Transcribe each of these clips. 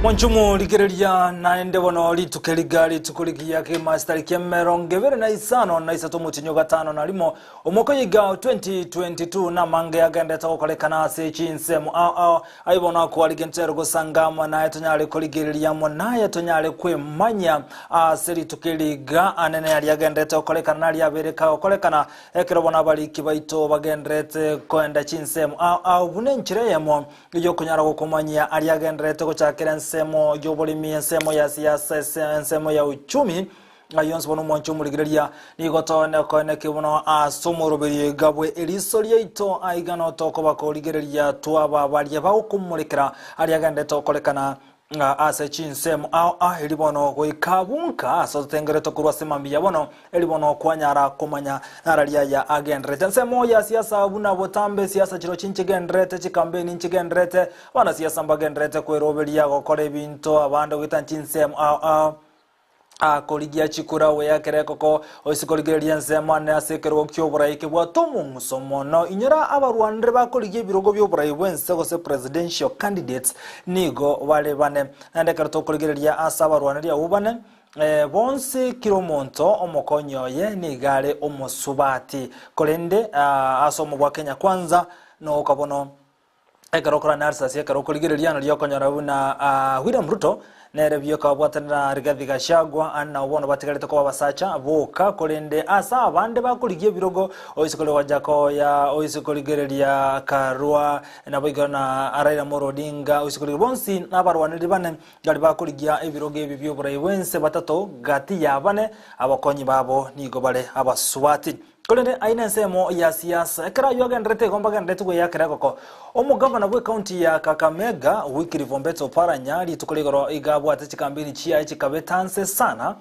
Monchumu rigereria naende bono rituko eriga rituko rigiya kegima chitariki emerongo ebere na isano na isato omotienyi o gatano na rimo omwaka oyo iga 2022 namange agenderete gokorekana ase chinsemo ao ao aye bono akwarigia ntero gosanga amo naye tonyare korigereria amo naye tonyare kwemanya ase rituko eri iga anene aria agenderete gokorekana naria abere kagokorekana Ekero bono abariki baito bagendererete koenda chinsemo ao ao buna enchera eyemo y'okonyara gokomanyia aria agendererete gochakera ensemo y'oboremi, ensemo ya siasa, ensemo ya uchumi, ayio onsi bono omwancho omorigereria nigo tone koeneki bono ase omoroberio iga bwe eriso riaito aiga notokoba korigereria twaba baria bagokomorekera aria agendererete gokorekana Ng'a ase chinsemo ao a eri bono goika bunka ase ototengerete korwa ase mambia bono, eri bono kwanyara komanya narari aya agendererete. Ensemo ya siasa buna botambe siasa chirochio nchigendererete, chikampeni nchigendererete, abanasiasa mbagendererete kweroberia gokora ebinto abande goetania chinsemo ao ao. Akorigia chikura oyeakere ekoko, oise korigereria ensemo ane ase ekerogo ki'oborai kebwate omong'uso mono. Inyora abarwanire bakorigia ebirogo bi'oborai bw'ense gose presidential candidates nigo bare bane. Naende ekero tokorigereria ase abarwaneri abwo bane, bonsi kera omonto omokonyi oye nigo are omosubati. Korende ase omobwa Kenya Kwanza nogoka bono Ekero okora analysis ekero okorigereria nario okonyora buna William Ruto nere bioka obwatanera Rigathi Gachagua ande nabo bono batigarete koba abasacha boka korende ase abande bakorigia ebirogo oise kori Wajackoyah oise korigereria Karua nabo igo na Raila Amolo Odinga oise korigereria bonsi nabarwaneri bane baria bakorigia ebirogo ebi bioborai bwense batato gati ya bane abakonyi babo nigo bare abasubati. Korende aye nensemo ya siasa, ekero ayio agendererete igo mbagendererete gweyakera egoko. Omogavana bw'ecounty ya Kakamega, Wycliffe Ombetsa Oparanya, rituko rigoro iga abwate chikambeni chiaye chikabeta nse sana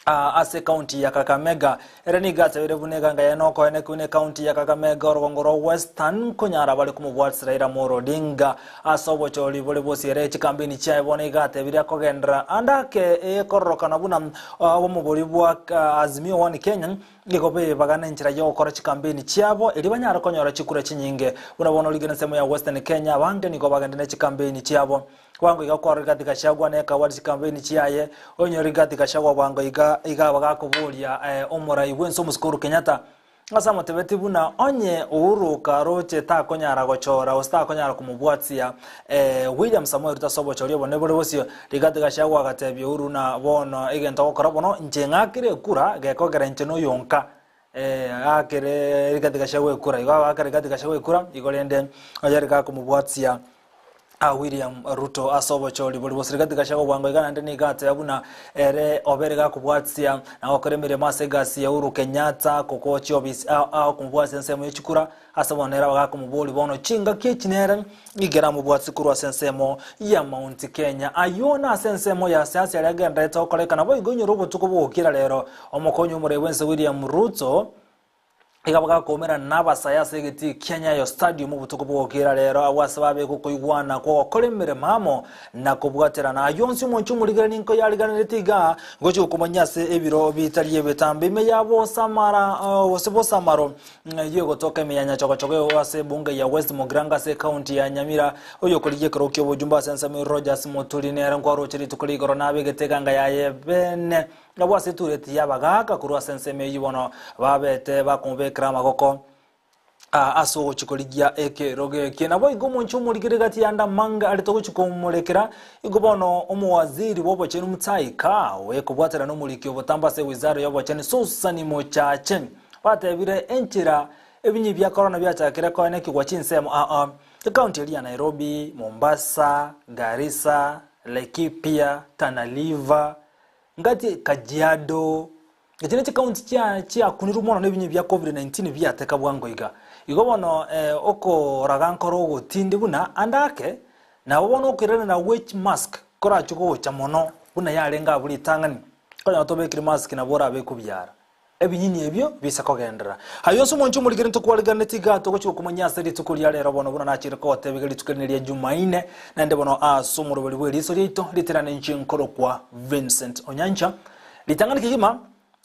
ase ecounty ya Kakamega. Ere nigo atebeire buna eganga yaye nokoeneki buna ecounty ya Kakamega orogongo rwa Western konyara bare komobwatisia Raila Amolo Odinga ase obochori bore bosiere chikambeni chiaye bono iga atebirie akogenderera ande ake ekororokana buna obomobori bwa Azimio One Kenya Nigo bebagana enchera y'ogokora chikampeni chiabo erio banyare konyora chikura chinyinge. Buna bono rigena ensemo ya Western Kenya abange nigo bagende ne chikampeni chiabo. Bwango iga kwarora Rigathi Gachagua neka abwate chikampeni chiaye, onyore Rigathi Gachagua bwango iga iga bagakoboria omorai bwense omosike Uhuru Kenyatta ase amotebeti buna onye Uhuru karoche takonyara gochora gose takonyara komobwatia William Samoei Ruto ase obochori obonene bore bosio. Rigathi Gachagua agatebia Uhuru ng'a bono egento agokora bono inche ng'akere ekura gekogera inche noyonka aakere Rigathi Gachagua ekura igo agoakera Rigathi Gachagua ekura igo rende oyare gakomobwatia William Ruto ase obochori boria bose. Rigathi Gachagua bwango iga naende nigo ateba buna ere obere gakobwatia na gokora emeremo ase egasi ya Uhuru Kenyatta kogochia obisi ao ao komobwatia ensemo ye chikura Ase bono nere bagakomoboria, Bono chingaki echi nere nigo eramobwatie korwa ase ensemo ya Mount Kenya. Ayio nase ensemo ya siasa aria agendererete gokoreka. Naboigo inyore obotuko bogokira rero, omokonyi omorai bw'ense William Ruto iga bagakoumera nabasae ase egetii kia Nyayo Stadium obotuko bogokira rero agwo ase babeka okoigwana kw'ogokora emeremo amo na kobwaterana. Ayio onsi omonche omorigereri nkoyariganerete iga ngochia gokomanyia ase ebiro bitari ebitambe ime ya bosamara gose bosamaro Ng'a eyio egotoka ime ya Nyachogochogo ase ebunge ya West Mugirango ase ekaunti ya Nyamira. Oyokorigia ekerogo ki'obojumbe ase ensemo ya Rogers Muturi nere nkwaroche rituko ria igoro nabegete eganga yaye bene abwo ase etureti y'abagaaka korwa ase ensemo eyio bono babete bakomobekera amagoko ase ogochia korigia ekerogo eke. Naboigo omonche omorigere gati ya Ndamanga arete ogochia komorekera igo bono omowaziri bw'obochenu Mutahi Kagwe kobwaterana omoriki obotambe ase ewizara y'obochenu Susan Mochache. Batebire enchera ebinyi bia korona biachakire koenekigwa chinsemo ao ekaunti eria ya Nairobi, Mombasa, Garissa, Laikipia, Tana River, ngati Kajiado. Echi ne chikaunti chia chiakunirwe mono nebinyi bia Covid-19 biateka bwango iga. Igo bono eh, okoraga nkoro ogotindi buna ande ake nabo bono okoiranerera gwe chimask korachwe gocha mono buna yarenge abwo ritang'ani. Okonyora tobekire mask nabo orabe kobiara. Ebinyinyi ebio bise kogenderera. Aye onsi omonche omorikeri ntokwareganeti iga togochia gokomanyia ase rituko ria rero bono buna nachire kogotebia iga rituko eri neria Jumaine, naende bono ase omoroberi bw'eriso riaito riterane inche nkorokwa Vincent Onyancha. Ritang'ani kegima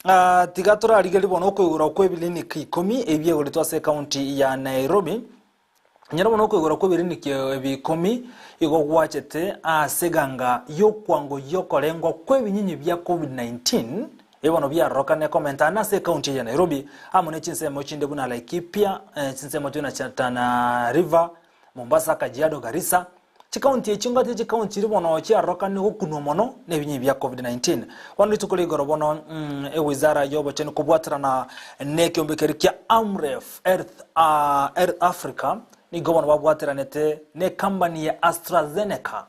ah, tiga torarigererie bono okoigorwa kw'ebiliniki ikomi ebi biegoretwe ase ekaunti ya Nairobi. Nyora bono okoigora kw'ebiriniki ebi ikomi igo gwachete ase eganga y'okwango y'okorengwa kw'ebinyinyi bia Covid-19, ebi bono biarorokane komenta ande ase ekaunti eye ya Nairobi amo ne chinsemo chinde buna Laikipia, chinsemo chinde buna Tana River, Mombasa, Kajiado, Garissa. Chikaunti echi ngati chikaunti chiria bono chiarorokanire gokunwa mono nebinyi bia Covid-19. Bono rituko ria igoro bono ewizara y'obochenu kobwaterana nekeombe keria kia Amref Health, Health Africa nigo bono babwateranete necompany ya AstraZeneca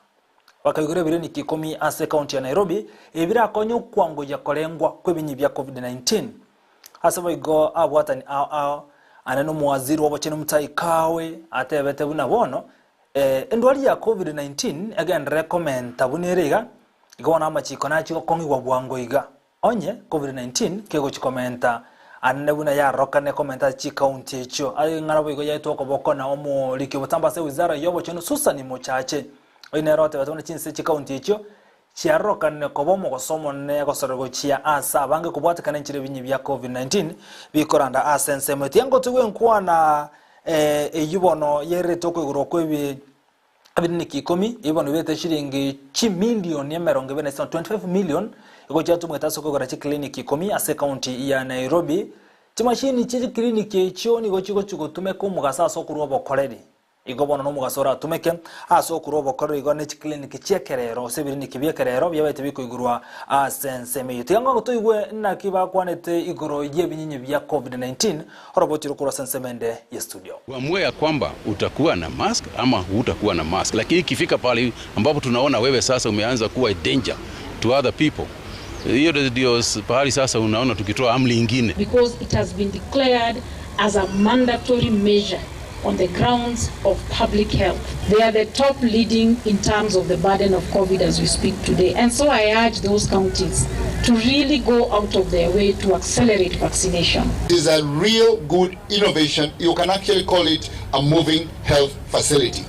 bakaigora ebiriniki ikomi ase ekaunti ya Nairobi ebi birakonye okwangoyia korengwa kwebinyi bia Covid-19. Ase boigo abwatani ao ao ande nomowaziri bw'obochenu Mutahi Kagwe atebete buna bono Endwari ya Covid-19 egenderere komenta buna ere iga, igo bono amachiko nachie gokong'igwa bwango iga. Onye Covid-19 kegochia komenta anene buna yarorokane komenta ase chikaunti echio, aye ing'ana boigo yaetwe okoboko na omoriki obotambe ase wizara y'obochenu Susan Mochache. Oyio nere otebete buna chinse chikaunti echio chiarorokanire koba omogoso omonene gosorera gochia ase abange kobwatekana enchera ebinyi bia Covid-19 bikoranda ase ensemo. Tiga ngotigwe enkwana eyio bono yererete okoigorwa kw'ebi ebiriniki ikomi, ebi bono biete chiringi chimilioni 25, 25 million, igo chiatumegete ase okoigora chikliniki ikomi ase ekaunti ya Nairobi. Chimashini chie chikliniki echio nigo chigochi gotumeka omogaso ase okorwa obokoreri. Igo bono nomogaso oratumeke ase okorua obokoreri igo ne chikliniki chi'ekerero gose ebiriniki bi'ekerero biabete bikoigurwa ase ensemo eyio. Tiga ng'o toigwe naki bakwanete igoro y'ebinyinyi bia Covid-19 oroboti rokorwa ase ensemo ende ye studio. Uamue ya kwamba utakuwa na mask ama hutakuwa na mask, lakini ikifika pahali ambapo tunaona wewe sasa umeanza kuwa a danger to other people, hiyo ndio pahali sasa unaona tukitoa amri ingine. Because it has been declared as a mandatory measure on the grounds of public health. They are the top leading in terms of the burden of COVID as we speak today. And so I urge those counties to really go out of their way to accelerate vaccination. It is a real good innovation. You can actually call it a moving health facility.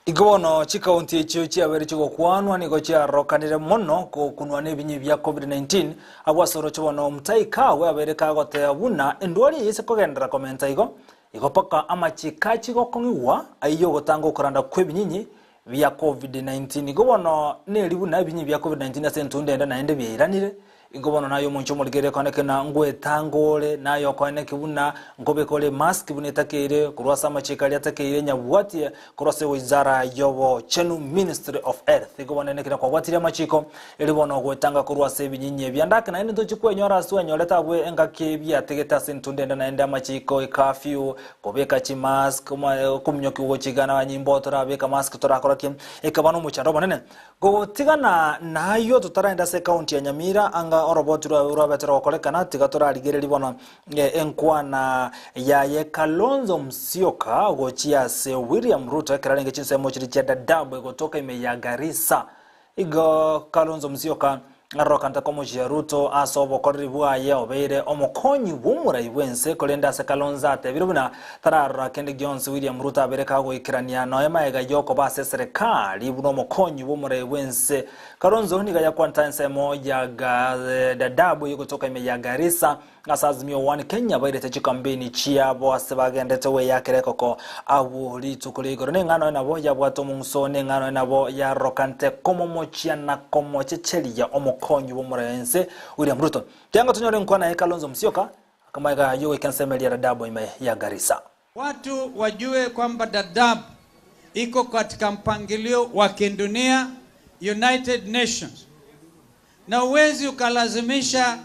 Igo bono chikaunti echio chiabeire chigokwanwa nigo chiarokanire mono gokunwa nebinyi bia Covid-19. Abwo ase oroche bono Mutahi Kagwe abeire kagoteba buna endwari eye ase kogenderera komenta igo, igo mpaka amachiko achie gokong'igwa ayio ogotanga okoranda kw'ebinyinyi bia Covid-19. Igo bono neri buna ebinyinyi bia Covid-19 ase entunda ende naende biairanire, Igo bono naye omonche omorigereria koeneke na ngwetanga ore, naye okoeneke buna nkobeka ore emask buna etakeire, korwa ase amachiiko aria atakeire nyabwatie korwa ase wizara y'obochenu, Ministry of Health. Igo bono eneke nakwabwatirie amachiiko, erio bono ogwetanga korwa ase ebinyinyi ebi. Andake naende ntochie kwenyora ase oenyorete abwo engaki biategete ase entunda ende naende amachiiko, ecurfew, kobeka chimask, okominyokia gochigana abanyimbo torabeka mask torakora ki, ekaba nomochando omonene. Gotigana nayio totaraenda ase ekaunti ya Nyamira anga oroboti rwaye rwabete rogokorekana tiga torarigererie bono enkwana yaye Kalonzo Musyoka gochia ase William Ruto ekero arenge chinsemo chiria chia Dadaab egotoka ime ya Garissa. Igo Kalonzo Musyoka Arokanete komochia Ruto ase obokoreri bwaye obeire omokonyi bw'omorai bw'ense, korende ase Kalonzo atebire buna tararora kende gionsi William Ruto abeire kagoikerania noe maega y'okoba ase eserekari buna omokonyi bw'omorai bw'ense. Kalonzo nigo ayakwanete ensemo ya Dadaab egotoka ime ya Garissa Ase Azimio One Kenya bairete chikampeini chiabo ase bagendete gweyakera ekoko agwo rituko ria igoro. Neng'ana oye nabo yabwate omong'uso, neng'ana oye nabo yarorokante komomochia na komochecheria omokonyi bw'omoraense William Ruto. Tianga tonyore enkwana ye Kalonzo Musyoka akamaiga y'ogoika ensemo eria Dadaab ime ya Garissa. Watu wajue kwamba Dadaab iko katika mpangilio wa kidunia United Nations, na uwezi ukalazimisha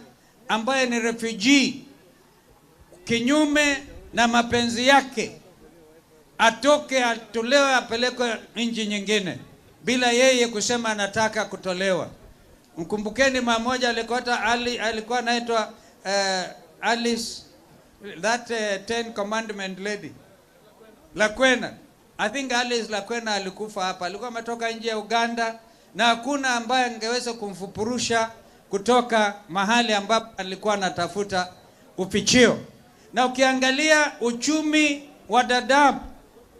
ambaye ni refugee kinyume na mapenzi yake atoke atolewe apelekwe nchi nyingine bila yeye kusema anataka kutolewa. Mkumbukeni mama moja alikuwa ali, alikuwa anaitwa Alice that Ten Commandment lady Lakwena. I think Alice Lakwena alikufa hapa, alikuwa ametoka nje ya Uganda na hakuna ambaye angeweza kumfupurusha kutoka mahali ambapo alikuwa anatafuta ufichio. Na ukiangalia uchumi wa Dadaab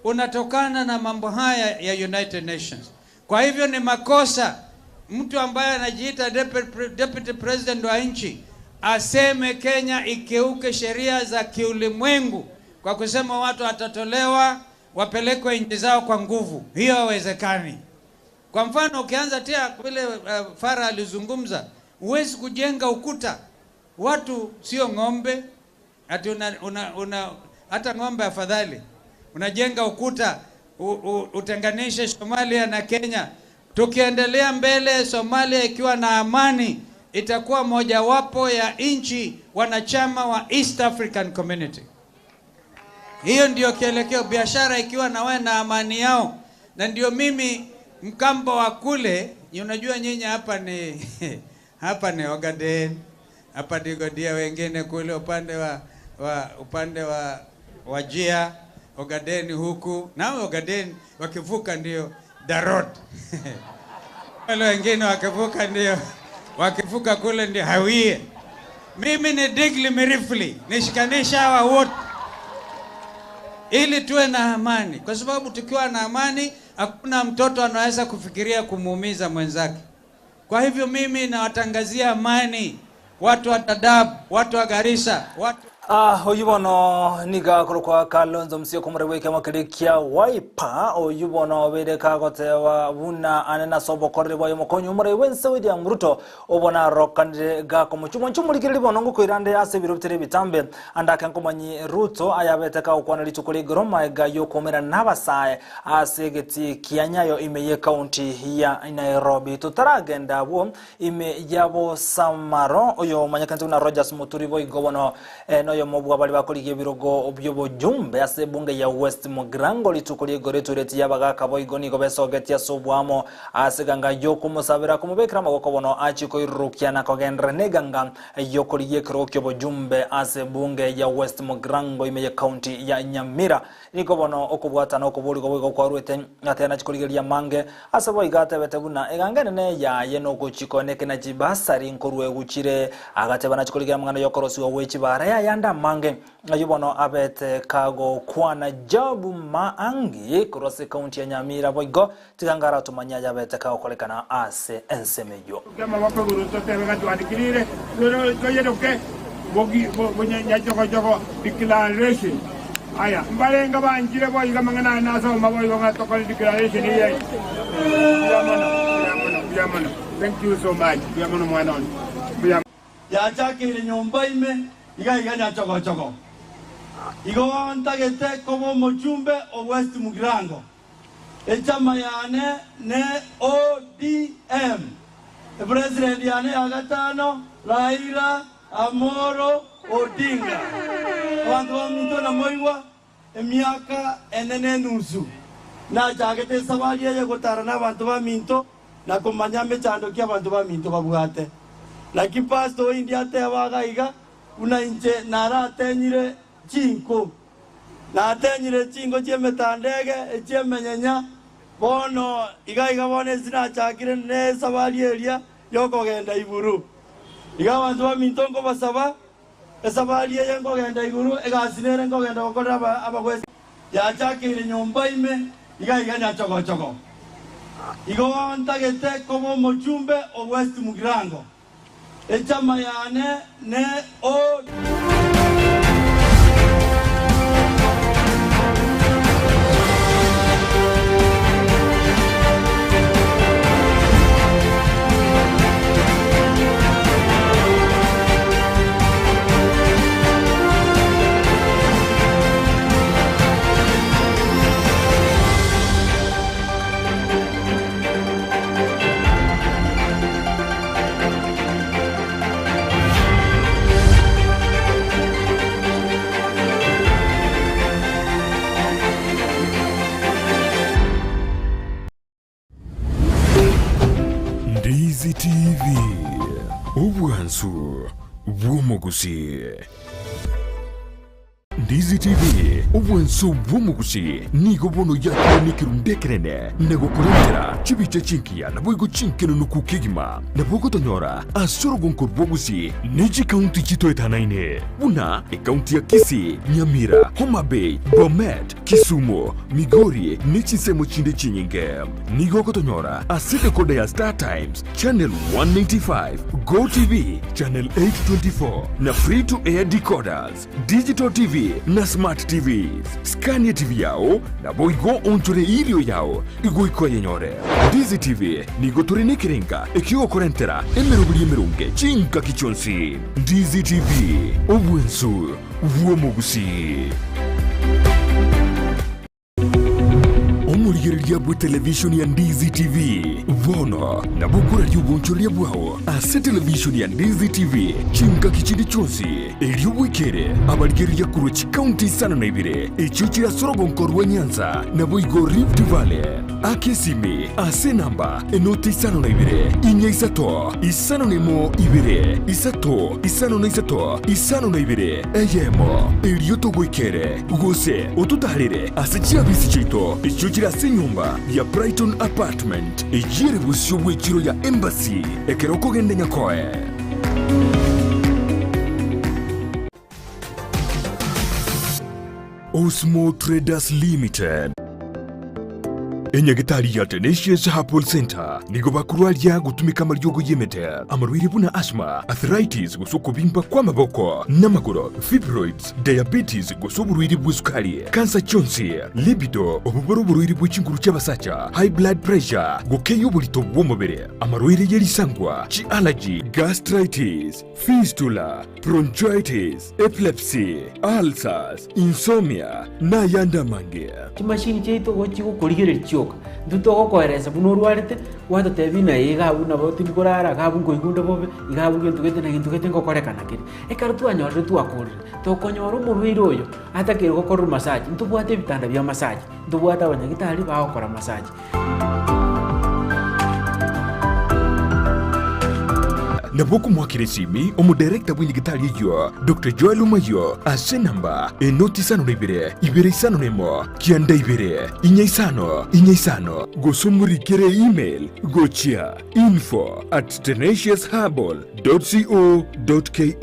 unatokana na mambo haya ya United Nations. Kwa hivyo ni makosa mtu ambaye anajiita deputy president wa nchi aseme Kenya ikeuke sheria za kiulimwengu kwa kusema watu watatolewa, wapelekwe nchi zao kwa nguvu. Hiyo haiwezekani. Kwa mfano ukianza tia vile Farah alizungumza, huwezi kujenga ukuta. Watu sio ng'ombe, ati una, una, una, hata ng'ombe afadhali. Unajenga ukuta utenganishe Somalia na Kenya. Tukiendelea mbele, Somalia ikiwa na amani itakuwa mojawapo ya nchi wanachama wa East African Community. Hiyo ndio kielekeo, biashara ikiwa na wewe na amani yao. Na ndio mimi Mkamba wa kule, unajua nyinyi hapa ni hapa ni Ogaden, hapa ni Godia, wengine kule upande wa, wa upande wa Wajia, Ogaden huku, nao Ogaden wakivuka ndio Darot. Wale wengine wakivuka ndio wakivuka kule ndio Hawie. Mimi ni Digli Mirifli, nishikanisha hawa wote ili tuwe na amani, kwa sababu tukiwa na amani hakuna mtoto anaweza kufikiria kumuumiza mwenzake. Kwa hivyo mimi nawatangazia amani watu wa Dadaab, watu wa Garissa, watu Ah, oyu bono niga korokwa Kalonzo Musyoka omoremi bw'ekiama keria kia Wiper. Oyu bono obeire kagoteba buna ane nase obokoreri bwaye omokonyi omoremi bw'ense William Ruto obo narokanire gakomochia omonche omorigereria bono ngokoira ande ase ebiro bitari ebitambe. Ande ake nkomanyi Ruto ayabete kagokwana rituko ria igoro magega y'okoumerana n'abasae ase egetii kia Nyayo ime y'ekaunti ya Nairobi. Totaragenda abwo ime ya Bosamaro oyo omanyekanete buna Rogers Muturi boigo bono noyomo bw'abaria bakorigia ebirogo bi'obojumbe ase ebunge ya West Mugirango rituko ri'igoro etureti y'abagaaka boigo nigo besogetie ase oboamo ase eganga y'okomosabera komobekera amagoko bono achie koirurukia na kogenderera neganga y'okorigia ekerogo ki'obojumbe ase ebunge ya West Mugirango ime y'ecounty ya Nyamira. Nigo bono okobwatana okoborigwa boigo kwarwete gatena nachie korigereria amange ase boigo atebete buna eganga enene yaye nogochia koeneke na chibasari nkorwegwa chire. Agateba nachie korigereria amang'ana y'okorosigwa gwe chibara y'ayande amange. Ayio bono abete kagokwana Job Maangi korwa ase ekaunti ya Nyamira boigo tiga ngaratomanye ayabete kagokorekana ase ensemo eyio. Amaboko igoro totebe ng'a twandikirire, toyeroke nyachogochogo declaration. Aya, mbarenge banchire boigo amang'ana aya nasoma boigo ng'a tokore declaration eye. Mbuya mono, mbuya mono, mbuya mono. Thank you so much. Mbuya mono mwana one. Mbuya. Yachakeire nyomba ime iga iga nyachogochogo. Igo ntagete koba omochumbe o West Mugirango. Echama yane ne ODM. Epresident yane ya gatano Raila Amolo Odinga. Abanto baminto namoigwa emiaka ene ne enusu nachagete esabari eye gotara nabanto baminto na komanya mechando ki abanto baminto babwate. Naki pastor oindi ateba iga iga buna inche naratenyire chinko. Natenyire chinko chi'emetandege echi'emenyenya, bono iga iga bono ase nachakire nesabari eria y'okogenda igoro. Iga abanto baminto nkobasaba, esabari eye nkogenda igoro, egasi nere nkogenda gokorera abagwesi. Yachakeire nyomba ime, iga iga nyachogochogo. Igo ntagete koba omochumbe o West Mugirango. Echama yane ne o. Ndizi TV, obwansu bw'omogusii. Ndizi TV, obwanso bw'omogusi, nigo bono yakire nekerundu ekenene na gokorentera chibicha chingiya naboigo chinkenunuku kegima. Nabo ogotonyora ase orogonko rw'obogusi ne chikaunti chitoetanaine buna ekaunti ya Kisii, Nyamira, Homa Bay, Bomet, Kisumu, Migori ne chinsemo chinde chinyinge. Nigo ogotonyora ase decoder ya Star Times, channel 195, Go TV, channel 824 na free to air decoders, digital TV na smart TVs. Scan etv yao naboigo oonchore erio yao igoika oyenyore. Ndizi TV nigo tore nekerenga ekiogokorentera emeroberi emeronge chingaki chionsi. Ndizi TV, obwensu bw'omogusii. Omorigereria bw'etelevishoni ya Ndizi TV bono nabo okoraria obonchoreria bwao ase televishoni ya Ndizi TV chingaki chinde chionsi, erio bwekere abarigereria korwa chikaunti isano na ibere echio chire ase orogonko rwa Nyanza naboigo Rift Valley. Aka esimi ase enamba enoti isano na ibere, inya isato, isano na emo ibere, isato, isano na isato, isano na ibere, eyemo, erio togoikere, gose ototaarere ase chiabisi chiaito echio chire ase enyomba ya Brighton Apartment, eyio ere bosio bw'echiro ya Embassy, ekero okogenda Nyakoe. Osmo Traders Limited. Enyagitari ya Tenacious Herbal Center nigo bakorwaria gotumeka amariogo y'emete, amarwaire buna asthma, arthritis gose okobimba kw'amaboko n'amagoro, fibroids, diabetes gose oborwaire bw'esukari, kansa chionsi, libido, obobore oborwaire bwe chinguru chi'abasacha, high blood pressure, gokeyia oborito bw'omobere, amarwaire ye risangwa, chi'allergy, gastritis, fistula, bronchitis, epilepsy, ulcers, insomnia, na ayande amange. Chimashini chiaito igo chigokorigereria chioka, intwe togokoeresa buna orwarete, gwatotebia ng'a ee iga abwo nabo tindi korara, iga abwo nkoigwa bobe, iga abwo gento gete na gento gete ngokorekana kere. Ekero twanyorire twakorire, tokonyora omorwaire oyo atakeire gokorerwa massage, ntobwate ebitanda bia massage, ntobwate abanyagitari bagokora massage. Nabo okomoakera esimi omodirector bw'enyagitari eyio, Doctor Joel Omayio, ase enamba enoti isano na ibere, ibere isano na emo, kianda ibere, inya isano, inya isano, gose omorikere email gochia info at tenaciousherbal dot co dot ke.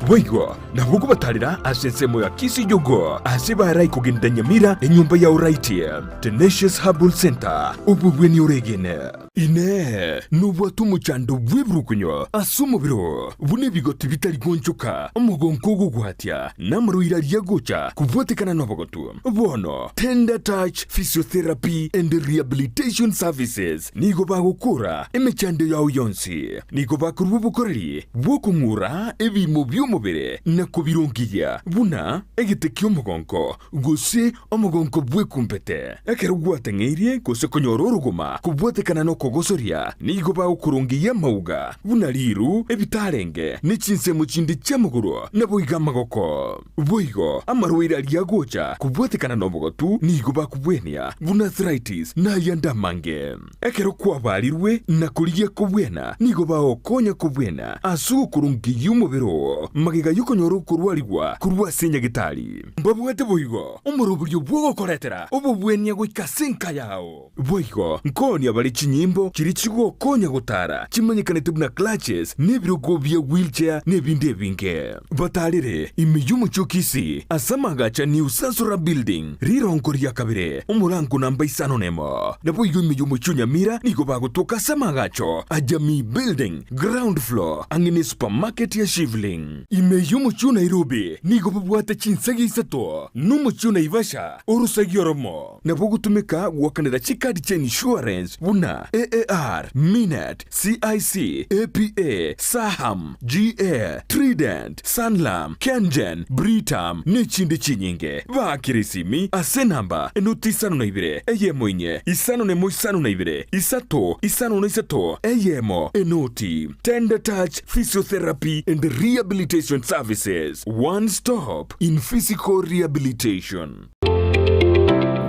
Boigo nabo okobatarera ase ensemo ya Kisii Jogoo ase barai kogenda Nyamira enyomba ya Oraiti Tenacious Herbal Center obobweni oregene. Inee! Nobwate omochando bw'ebirukunyo ase omobere oo, buna ebigoti bitari goonchoka, omogonko ogogwatia, na amarwaire aria agocha kobwatekana nobogotu? Bono Tender Touch Physiotherapy and Rehabilitation Services nigo bagokora emechando yao yonsi. Nigo bakorua obokoreri bw'okong'ura ebiimo bi'omobere na kobirongeria, buna egete ki'omogonko, gose omogonko bw'ekumbete. Ekero gwateng'eirie gose konyora orogoma kobwatekana nokogosoria, nigo bagokorongeia amauga, buna riiru, ebitarenge, ne chinsemo chinde chi'amagoro, naboigo amagoko. Boigo amarwaire aria agocha kobwatekana nobogotu nigo bakobwenia, buna arthritis, na ayande amange. Ekero kwabarirwe na korigia kobwena, nigo bagokonya kobwena ase ogokorongeyia omobere oo magega y'okonyora okorwarigwa korwa ase nyagetari. Mbabwate boigo omoroberio bw'ogokoretera obobwenia goika ase enka yao. Boigo nkoonia bare chinyimbo chiria chigokonya gotara chimanyekanete buna clutches na ebirogo bia wheelchair na ebinde ebinge. Batarere ime y'omochie o Kisii ase amagacho a New Sansora Building, rirongo ria kabere, omorango namba isano nemo. Naboigo ime y'omochie o Nyamira nigo bagotoka ase amagacho a Jamii Building, ground floor, ang'e ne supermarket ya Shivling. Ime y'omochie o Nairobi nigo babwate chinsegi isato, na omochie o Naivasha orosegi oromo. Nabo ogotumeka goakanera chikadi chia insurance buna AAR, Minet, CIC, APA, Saham, GA, Trident, Sanlam, Kengen, Britam, nechinde chinyinge. Baakere esimi ase enamba enoti isano na ibere, eyemo inye, isano nemo isano na ibere, isato, isano na isato, eyemo, enoti. Tender Touch Physiotherapy and Rehabilitation Services, one stop in physical rehabilitation.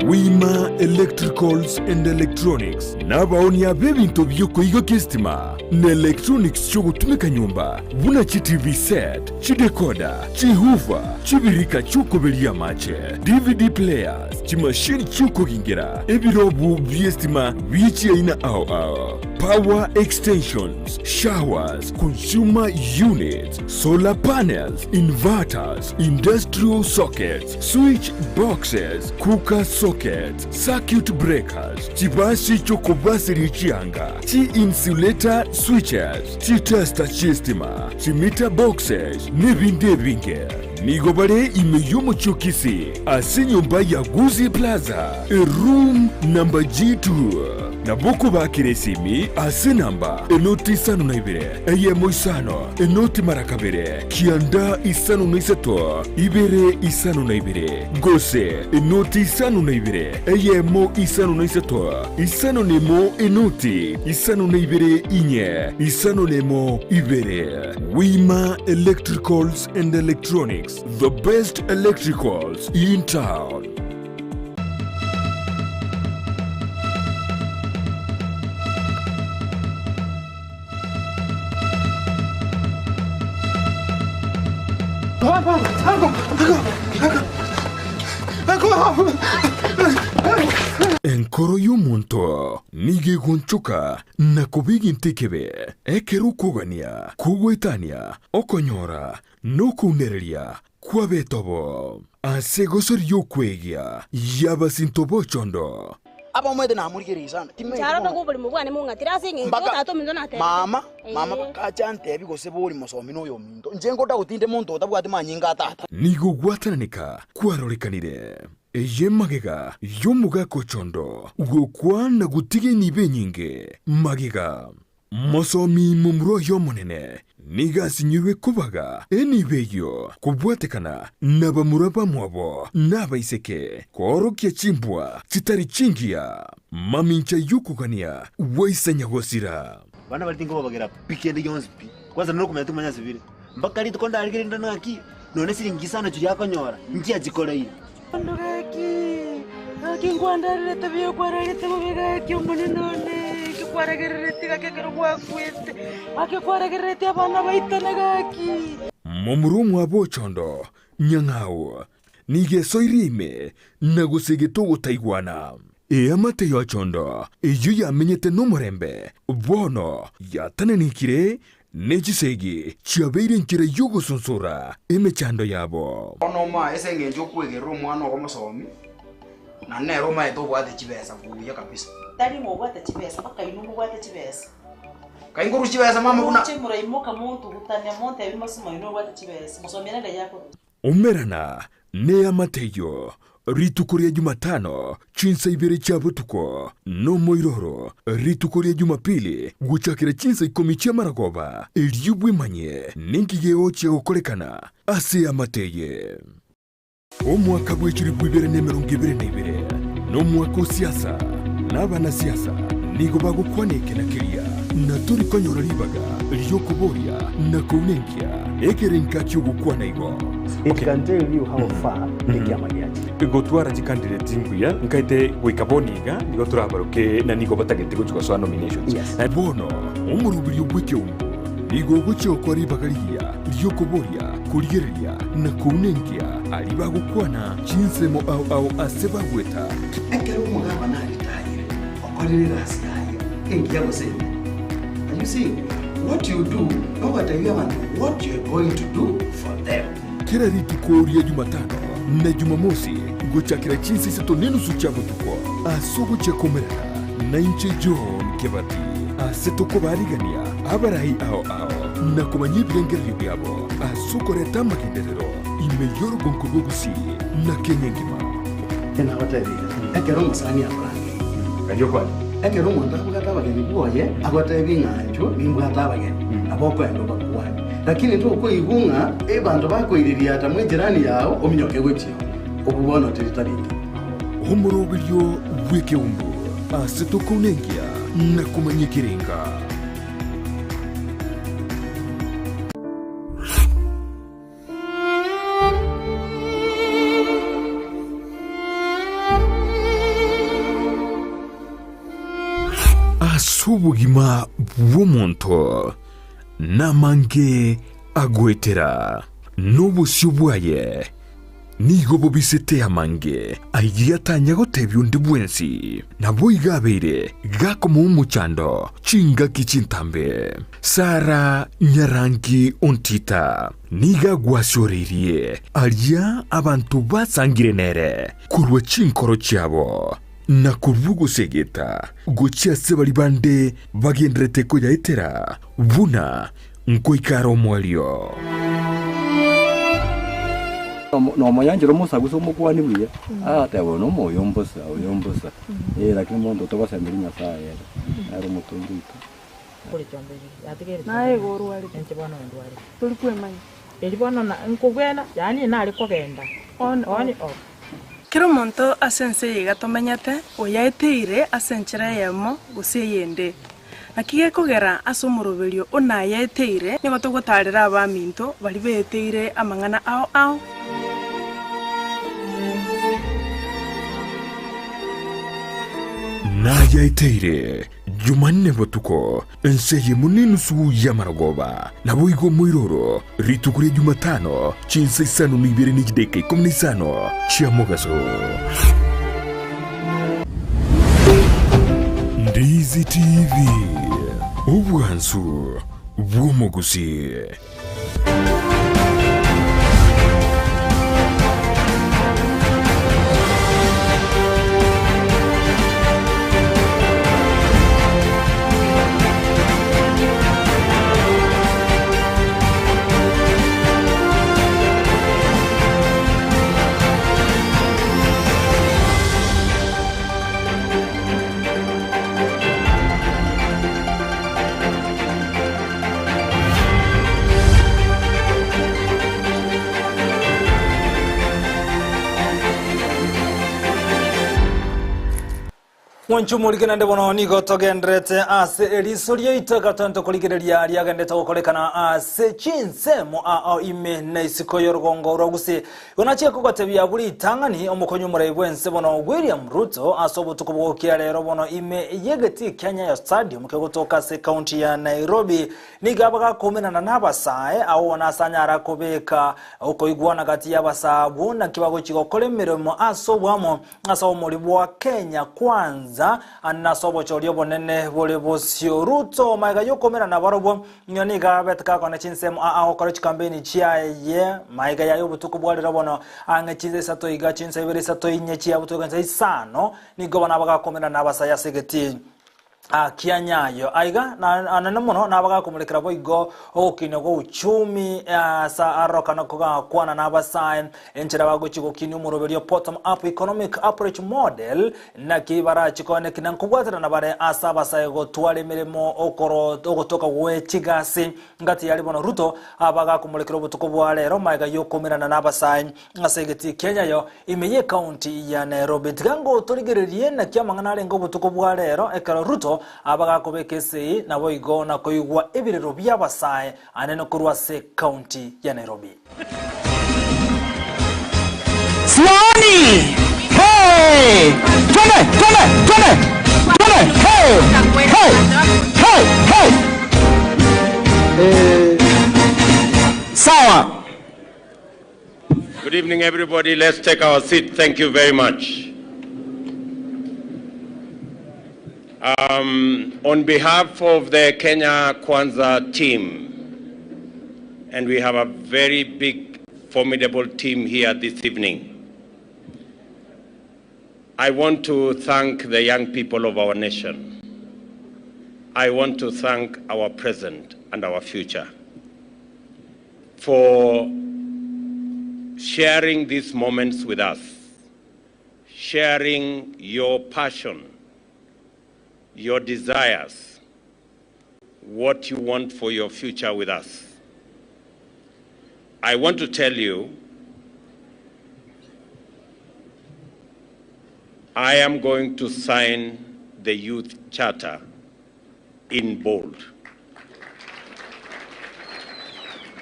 Wima Electricals and Electronics nabaonia b'ebinto bi'okoigokia esitima na electronics chi'ogotumeka nyomba buna chi TV set, chidecoder, chihoofer, chibirika chi'okoberia amache, DVD players, chimashini chi'okogingera, ebirobu bi'esitima bie chiaina ao ao. Power extensions, showers, consumer units, solar panels, inverters, industrial sockets, switch boxes, cooker sockets, circuit breakers, chibasi chi'okobaseria chianga, chi-insulator switches, chitester chi'estima, chimeter boxes, nebinde ebinge. Nigo bare ime y'omochie o Kisii ase enyomba ya Gusii Plaza, eroom number G2. Nabo okobakera esimi ase enamba enoti isano na ibere, eyemo isano, enoti mara kabere, kianda isano na isato, ibere isano na ibere, gose enoti isano na ibere, eyemo isano na isato, isano na emo enoti isano na ibere inye, isano na emo ibere. Wima Electricals and Electronics, the best electricals in town. Enkoro y'omonto nigo egonchoka na koba egento ekebe, ekero okogania kogoetania okonyora na okounereria kw'abetobo. Ase egosori y'okwegia y'abasinto b'ochondo. Abamwete namorigereria sana, timanyeti Inche bono. aroro oborimo bwane mong'atire ase eng'encho Mpaka tata ominto natebete. mama, mama Ee. bakacha antebi gose bori mosomi noyo ominto. Inche ngoda gotinde monto otabwati manyinga a tata. Nigo gwatananeka kwarorekanire. Eye magega y'omogaka ochondo gokwa na gotiga enibo enyinge magega. Mosomi momura oye omonene nigo asinyirwe kobaga enibo eyio kobwatekana nabamura bamwabo na abaiseke, koorokia chimbwa chitari chingiya, mamincha y'okogania gwaisa nyagosira. Abana baria tinkobabagera pi kende gionsi pi, kwanza nokomanya tikomanya ase bire. Mpaka rituko ndarigererie ndore ng'aki, nonya ne siringi isano chiria akonyora, nchiachikoreire. Bono gaki, gaki nkwandererete buya okwararete bobe gaki omonene one, eki kwaragereretie gaki ekero gwakwete, gaki kwaragereretie abana baitane gaki. Momura omwabo ochondo, nyang'au, nigo esoirie ime na gosegete ogotaigwana. Eamate y'ochondo eyio yamenyete nomorembe, bono yatananekire Ne chisegi chiabeire enchera y'ogosonsora emechando yabo. Bono omoe ase engencho okwegerera omwana ogo omosomi, na nere omaete obwate chibesa buya kabisa. Tari ng'a obwate chibesa, mpaka inwe mobwate chibesa. Kai nkorusia chibesa mama buna. Moche moraimoka montugutania montebie masomo inwe obwate chibesa, mosomi ere ng'ai akorwa. Umerana neamate eyio rituko ria Jumatano chinsa ibere chia botuko, nomoiroro rituko ria Jumapili gochakera chinsa ikomi chi'amaragoba, erio bwemanyie ninki gegochia gokorekana ase eamate eye. Omwaka bw'echilifu ibere na emerongo ebere na ibere nomwaka o siasa, na abanasiasa nigo bagokwana eke na keria, na tori konyora ribaga ri'okoboria na kounenkia ekerenka ki'ogokwana igo. It can tell you how far ekiama giachire. Gotwara chicandidate mbuya nkaete goika bono iga nigo torabaroke na nigo batagete gochia gosoa nominations. Yes. Bono omoroberio bw'ekeungo nigo ogochia gokora ribaga rigiya ri'okoboria, korigereria, na kounenkia aria bagokwana chinsemo ao ao ase bagweta. Ekero omogabana aritayire, okorire egasi yaye engiya gose embe. Are you seeing? What you do, nogoteebia abanto what you are going to do for them. Kera rituko ria Jumatano na Jumamosi gochakera chinsa isato nenusu chia botuko ase ogochia komerana nainche John Kebati ase tokobarigania abarai ao ao na komanya ebirengererio biabo ase okoreta amagenderero ime y'orogonko rw'Ogusii na Kenya engima. Nagotebirie, ekero omosani akorangeria, ekero omonto abwate abageni bwoye, agotebi ng'a inchuo nimbwate abageni, nabo okoenda obakwanie. Lakini tokoigwa ng'a abanto bakoiriria ata mw'ejirani yao ominyoke gochia oo, obwo bono teri tari inki. Omoroberio bw'ekeumbu ase tokounenkia na komanya ekerenga. Ase obogima bw'omonto namange agoetera, na obosio bwaye. Nigo bobisete amange ayio atanya gotebia onde bwensi, naboigo abeire gakomoa omochando chingaki chintambe. Sara nyarangi ontita nigo agwasioreirie aria abanto basangire nere korwa chinkoro chiabo, na korwa ogosegeta gochia ase baria bande bagendererete koyaetera buna Nkoika are omoerio. Nomonyanchera omosagu ase omokuani buya, agateba oyo nomoyo mbosa, oyo mbosa, eh lakini monto togosemeria Nyasaye ere, nere omotongi oito. Naye igo orwarete. Inche bono ndwarete. Tori kwemanya. Eri bono na nkogwena, yaani nare kogenda On, on off. off. Kera omonto ase ense eye iga tomenyete, oyaeteire ase enchera eyemo gose eyende. Naki gekogera ase omoroberio o nayaeteire, nigo togotaarera abaminto baria beeteire amang'ana ao ao. Nayaeteire Jumanne botuko, ense eyemo nenusu y'amarogoba, naboigo omoiroro rituko ria Jumatano, chinsa isano na ibere ne chidakika ikomi na isano chia mogaso. Ndizi TV, obwansu bw'omogusii. Mwancho morige naende bono nigo togenderete ase eriso riaito ekero korigereria riagendete gokorekana ase chinsemo ao ime na isiko y'orugongo rwa Gusii. Igo nachie kogotebia buna ritang'ani omokonyi omorai bw'ense bono William Ruto ase obotuko bwogokia rero bono ime y'egetii kia Nyayo Stadium kegotoka ase ekaunti ya Nairobi nigo abagakoumerana n'abasae agwo bono ase anyara kobeka okoigwana gati y'abasae abwo naki bagochia gokora emeremo ase oboamo Ase obomori bwa Kenya Kwanza nase obochori obonene bore bosio. Ruto magega yokoumera nabarobwo nigo nigo abete gakona chinsemo aa gokora chikampeni chiaye magega yaye obotuko bwa rero bono ang'e chinsa isato iga chinsa ibere isato inye chia botuko chinsa isano nigo bono abagakoumera nabasae ase egetii Akia nyayo. Aiga anene mono nabagakomorekera boigo ogokinia gwa uchumi ase arorokana kogakwana nabasae enchera bagochia gokinia omoroberio bottom up economic approach model naki barachi koeneki na nkobwaterana bare ase abasae gotwara emeremo okoro ogotoka gwe chigasi ngati yari bono Ruto abagakomorekera obotuko bwa rero maega yokomerana nabasae Ase egetii kia Nyayo, ime y'ekaunti ya Nairobi. Tiga ngotorigererie naki amang'ana arenge obotuko bwa rero ekero Ruto abagakobeka esegi naboigo na koigwa ebirero bi'abasae anene korwa ase ekaunti ya Nairobi. Sioni! Hey! Twende, twende, twende! Twende! Hey! Hey! Hey! Hey! Eh, sawa. Good evening, everybody. Let's take our seat. Thank you very much. Um, on behalf of the Kenya Kwanza team, and we have a very big, formidable team here this evening, I want to thank the young people of our nation. I want to thank our present and our future for sharing these moments with us, sharing your passion, your desires, what you want for your future with us. I want to tell you, I am going to sign the Youth Charter in bold.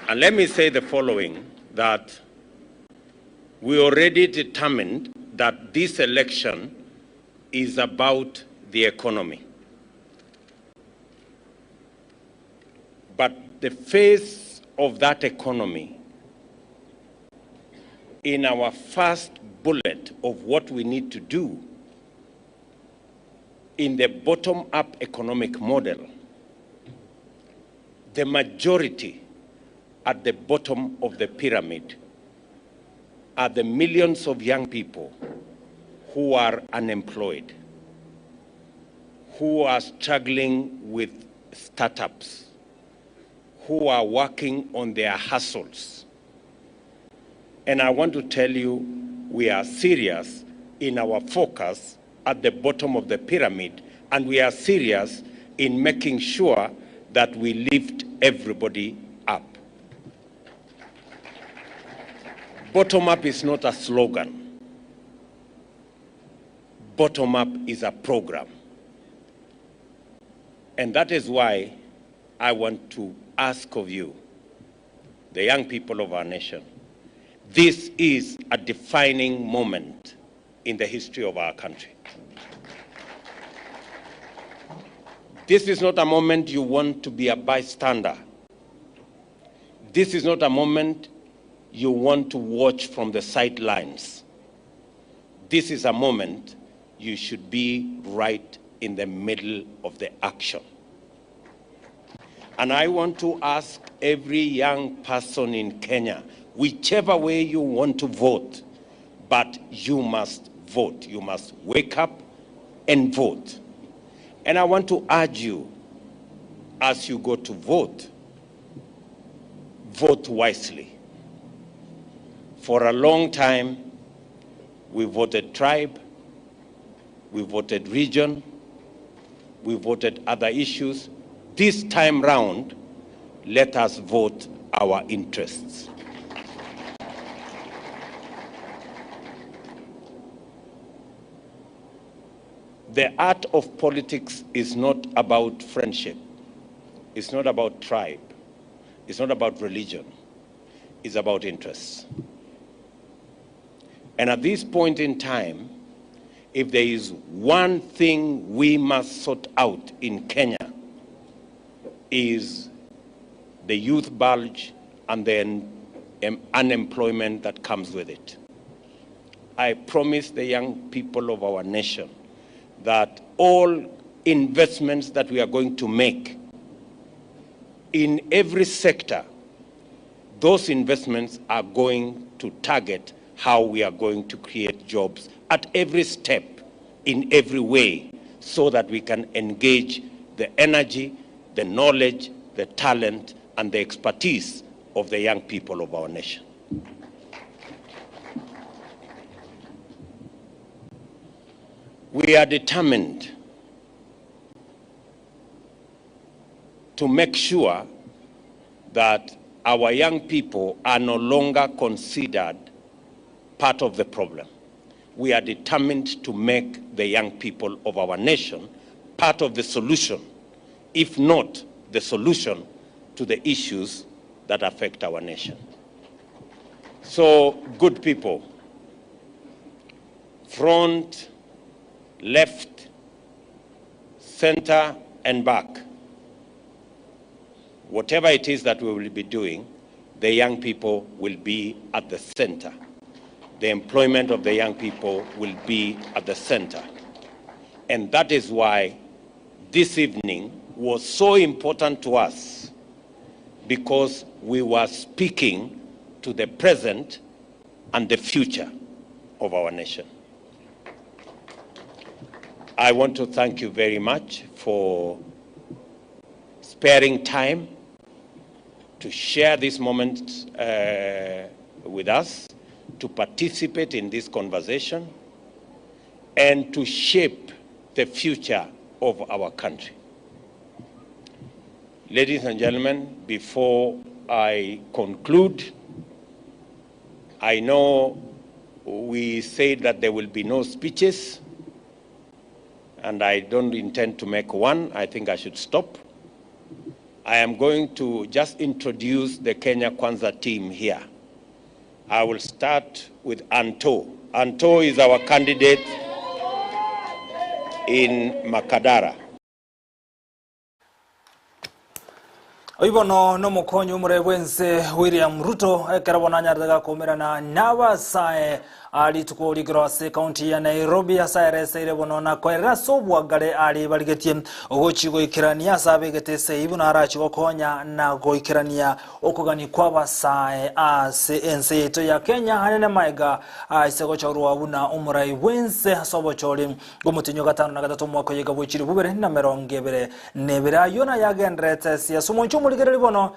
And let me say the following that we already determined that this election is about the economy. But the face of that economy In our first bullet of what we need to do in the bottom-up economic model, the majority at the bottom of the pyramid are the millions of young people who are unemployed, who are struggling with startups, who are working on their hustles. And I want to tell you, we are serious in our focus at the bottom of the pyramid, and we are serious in making sure that we lift everybody up. Bottom up is not a slogan. Bottom up is a program. And that is why I want to ask of you, the young people of our nation, this is a defining moment in the history of our country. This is not a moment you want to be a bystander. This is not a moment you want to watch from the sidelines. This is a moment you should be right in the middle of the action. And I want to ask every young person in Kenya, whichever way you want to vote, but you must vote. You must wake up and vote. And I want to urge you, as you go to vote, vote wisely. For a long time, we voted tribe, we voted region, we voted other issues. This time round, let us vote our interests. The art of politics is not about friendship. It's not about tribe. It's not about religion. It's about interests. And at this point in time, if there is one thing we must sort out in Kenya, is the youth bulge and the unemployment that comes with it. I promise the young people of our nation that all investments that we are going to make in every sector, those investments are going to target how we are going to create jobs at every step, in every way, so that we can engage the energy, the knowledge, the talent, and the expertise of the young people of our nation. We are determined to make sure that our young people are no longer considered part of the problem. We are determined to make the young people of our nation part of the solution, if not the solution to the issues that affect our nation. So, good people, front, left, center, and back, whatever it is that we will be doing, the young people will be at the center. The employment of the young people will be at the center. And that is why this evening was so important to us, because we were speaking to the present and the future of our nation. I want to thank you very much for sparing time to share this moment with us, to participate in this conversation, and to shape the future of our country. Ladies and gentlemen, before I conclude, I know we said that there will be no speeches, and I don't intend to make one. I think I should stop. I am going to just introduce the Kenya Kwanza team here. I will start with Anto. Anto is our candidate in Makadara. Oibono nomokonyi omore bwense William Ruto ekero bono anyarete gakuumerana n'abasae rituko rigoro ase county ya Nairobi ase aereseire bono na koerera ase obwagare ari barigetie ogochi goikerania ase abegete esei buna arachi gokonya na goikerania okogani kw'abasae ase ense yaito ya Kenya anene maega ase gochorwa buna omorai bwense ase obochori Omotienyi o gatano na gatato omwaka oye bwe chilifu bibere na emerongo ebere na ebere. Ayio nayagendererete ase ase omonche omorigereria bono.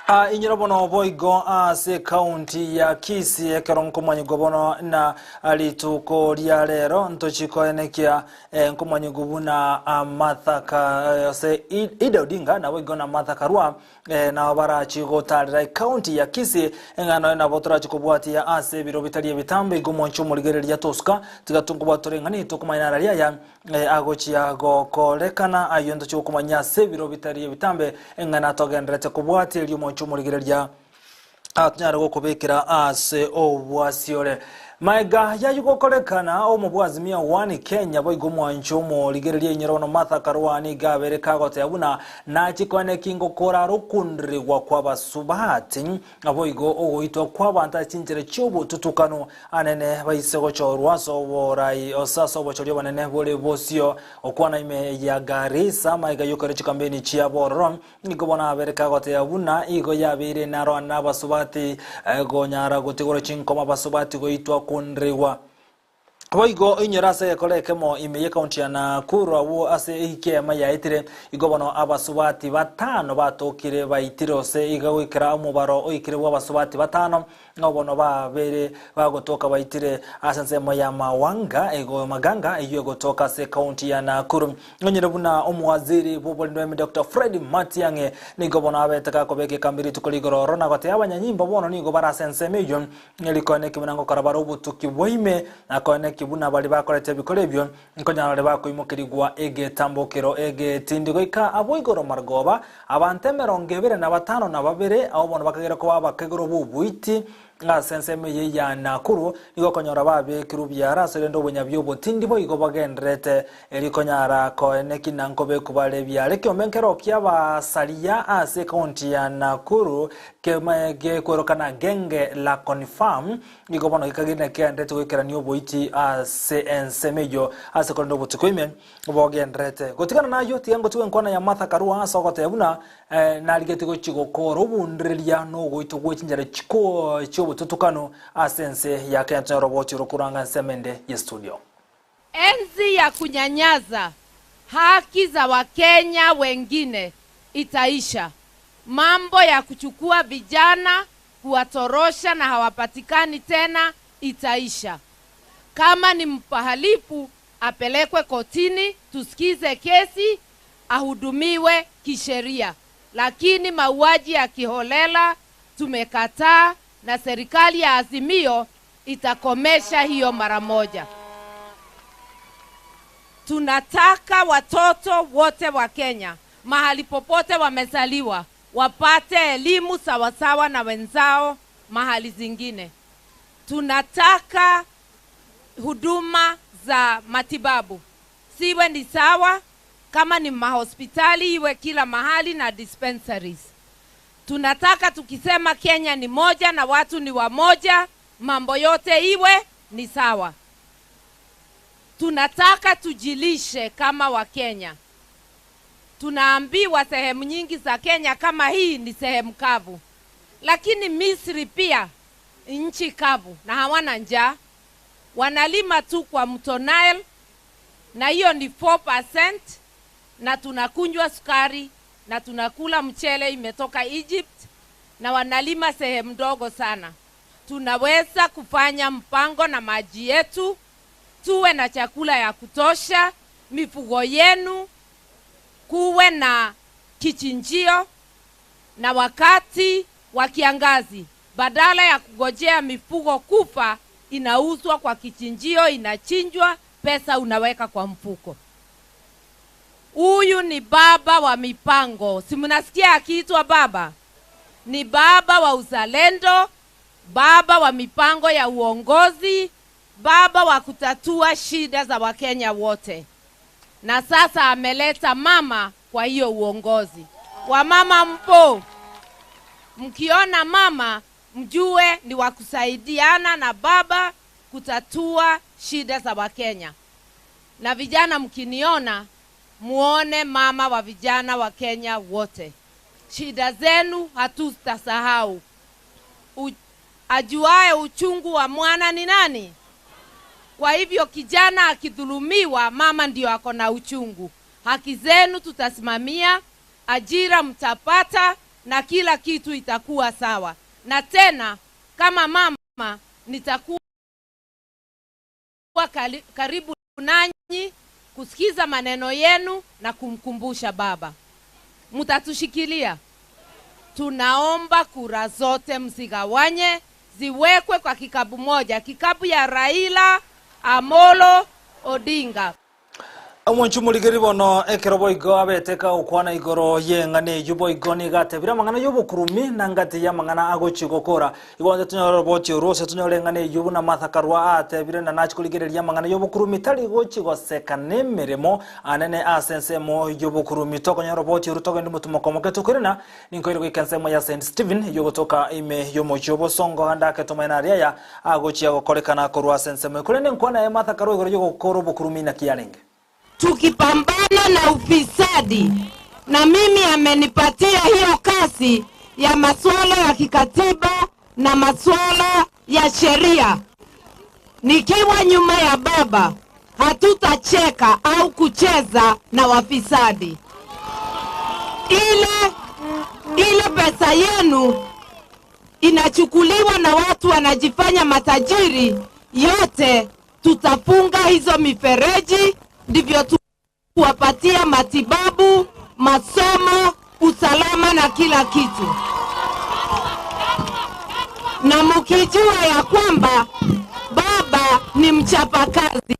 Ah, inyora bono boigo ase ekaunti ya Kisii ekero nkomanyigwa bono na rituko ria rero ntochikoenekia eh, nkomanyigwa buna ah, Martha Ka, eh, ase Ida Odinga naboigo na Martha Karua eh, nabo barachi gotarera ekaunti ya Kisii eng'ana oyo nabo torachi kobwatia ase ebiro bitari ebitambe igo omonche omorigereria tosuka tiga tonkobwati tore ng'a nitokomanya nararia aya eh, agochia gokorekana ayio ntochi gokomanya ase ebiro bitari ebitambe eng'ana togenderete kobwatia erio omonche omorigereria Tonyare gokobekera ase obwasiore. Maega yayio gokorekana, omobwazimia one Kenya boigo omwancho omorigereria inyoro bono Martha Karua nigo abere kagoteba buna nachie koaneki ngokora rokundirigwa kw'abasubati naboigo ogoitwa kw'abanto ase chinchera chi'obotutukanu anene baise gochorwa ase oborai ose ase obochori obonene bore bosio okwana ime ya Garissa maega y'okora chikambeni chiabo ororo Nigo bono abere kagoteba buna igo yabeire naro nabasubati gonyara gotigora chinkoma abasubati goitwa kunrigwa. Boigo inyore ase egekora ekemo ime y'ekaunti ya Nakuru abwo ase ekiema yaetire, igo bono abasubati batano batokire baitire ose iga goikera omobaro oikire bw'abasubati batano Nabo bono babere bagotoka baitire ase ensemo ya Mawanga ego Maganga eyio egotoka ase ekaunti ya Nakuru. Nonyore buna omowaziri bw'oborindi bwa Dr. Fred Matiang'i nigo bono abete gakobeka ekambi rituko rigoro oro na goteba abanyanyimbo bono nigo bare ase ensemo eyio rikoeneki buna ngokora bare obotuki bwa ime na koeneki buna baria bakorete ebikora ebio nkonyara bare bakoimokerigwa egetambokero egetindi goika abwo igoro marogoba Abanto emerongo ebere na batano na babere, abwo bono bakagera koba abakegoro b'oboiti ase ensemo eye ya Nakuru, nigo okonyora babekirwe biara ase rende obonyabi obotindi boigo bagendererete, erio konyara koeneki na nkobekwa bare ebiara. Ekiombe nkero ki'abasaria ase ekaunti ya Nakuru gekwerokana Genge la Confirm, nigo bono gekagenda kegendererete goikerania oboiti ase ensemo eyio ase korende obotuko ime. Bogendererete gotigana nayio, tiga ngotigwe enkwana ya Martha Karua ase ogoteba buna narigetie gochia gokora obondereria na ogoitwa gwe chinchera chi'obotutukanu ase ense ya Kenya tonyore obochie orokoranga ensemo ende ye studio. Enzi ya kunyanyaza haki za Wakenya wengine itaisha. Mambo ya kuchukua vijana kuwatorosha na hawapatikani tena itaisha. Kama ni mhalifu apelekwe kotini, tusikize kesi, ahudumiwe kisheria. Lakini mauaji ya kiholela tumekataa, na serikali ya Azimio itakomesha hiyo mara moja. Tunataka watoto wote wa Kenya mahali popote wamezaliwa wapate elimu sawasawa na wenzao mahali zingine. Tunataka huduma za matibabu siwe ni sawa, kama ni mahospitali iwe kila mahali na dispensaries. Tunataka tukisema Kenya ni moja na watu ni wamoja, mambo yote iwe ni sawa. Tunataka tujilishe kama Wakenya. Tunaambiwa sehemu nyingi za Kenya kama hii ni sehemu kavu, lakini Misri pia nchi kavu na hawana njaa, wanalima tu kwa mto Nile na hiyo ni 4%, na tunakunywa sukari na tunakula mchele imetoka Egypt, na wanalima sehemu ndogo sana. Tunaweza kufanya mpango na maji yetu, tuwe na chakula ya kutosha, mifugo yenu kuwe na kichinjio, na wakati wa kiangazi badala ya kugojea mifugo kufa, inauzwa kwa kichinjio, inachinjwa, pesa unaweka kwa mfuko. Huyu ni baba wa mipango, si mnasikia akiitwa baba? Ni baba wa uzalendo, baba wa mipango ya uongozi, baba wa kutatua shida za Wakenya wote, na sasa ameleta mama kwa hiyo uongozi. Wamama mpo? Mkiona mama mjue ni wa kusaidiana na baba kutatua shida za Wakenya. Na vijana mkiniona, muone mama wa vijana wa Kenya wote. Shida zenu hatutasahau. Ajuae uchungu wa mwana ni nani? Kwa hivyo kijana akidhulumiwa, mama ndio ako na uchungu. Haki zenu tutasimamia, ajira mtapata na kila kitu itakuwa sawa. Na tena kama mama nitakuwa karibu nanyi kusikiza maneno yenu na kumkumbusha baba. Mtatushikilia. Tunaomba kura zote msigawanye, ziwekwe kwa kikapu moja, kikapu ya Raila Amolo Odinga. Omonchu murigeri bono ekero boigo abeteka okwana igoro yeng'ana eywo boigo nigatebire amang'ana ya obokurumi na ngati ya amang'ana agochi gokora igonze tonyore roboti orwo ase tonyore eng'ana eywo buna Martha Karua atebire na nachi korigereria amang'ana ya obokurumi tari gochi goseka na emeremo anene ase ensemo ya obokurumi tokonyora roboti orwo togende motumo moke tokorena ninkoire goika ensemo ya St Stephen yogotoka ime yomochi obosongo ande ake tomaene aria aya agochia gokorekana korwa ase ensemo ekorende nkwana ya Martha Karua igoro yogokora obokurumi naki yarenge. Tukipambana na ufisadi, na mimi amenipatia hiyo kazi ya masuala ya kikatiba na masuala ya sheria. Nikiwa nyuma ya baba, hatutacheka au kucheza na wafisadi. Ile pesa yenu inachukuliwa na watu wanajifanya matajiri, yote tutafunga hizo mifereji, ndivyo tuwapatia matibabu, masomo, usalama na kila kitu. Na mkijua ya kwamba baba ni mchapakazi,